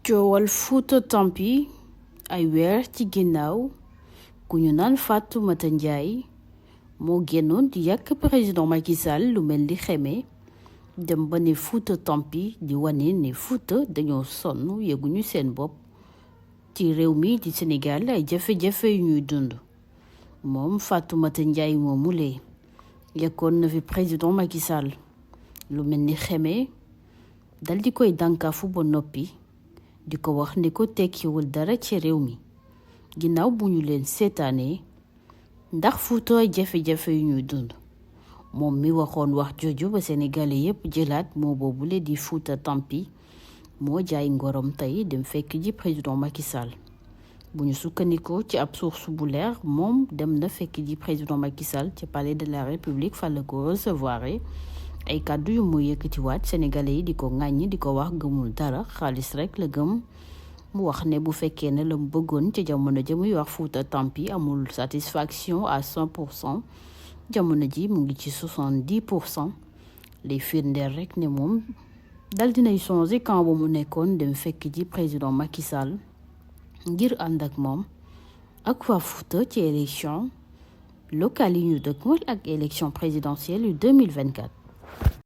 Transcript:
coowal Fouta Tampi ay weer ci ginnaaw ku ñu naan Fatoumata Ndiaye moo génnoon di yàq président Macky Sall lu mel ni xeme dem ba ne Fouta Tampi di wane ne Fouta dañoo sonn yëguñu seen bopp ci réew mi di Sénégal ay jafe-jafe yu ñuy dund moom Fatoumata Ndiaye moomulee yekkoon na fi président Macky Sall lu mel ni xeme dal di koy dànkaafu ba noppi di ko wax ne ko tekkiwul dara ci réew mi ginnaaw bu ñu leen seetaanee ndax Fouta ay jafe-jafe yu ñuy dund moom mi waxoon wax jooju ba sénégalais yépp jëlaat moo boobule di Fouta Tampi moo jaay ngorom tey dem fekk ji président Macky Sall bu ñu sukkandikoo ci ab source bu leer moom dem na fekk ji président Macky Sall ci palais de la République fa la ko recevoir ay kàddu yu mu yëkkatiwaat sénégalais yi di ko ŋàññi di ko wax gëmul dara xaalis rek la gëm mu wax ne bu fekkee ne la mu bëggoon ci jamono ja muy wax Fouta Tampi amul satisfaction à 100% jamono ji mu ngi ci 70% les firndeel rek ne moom dal dinay changé camp ba mu nekkoon dem fekk ji président Macky Sall ngir ànd ak moom ak waa Fouta ci élection locale yi ñu dëkkmal ak élection présidentielle yu 2024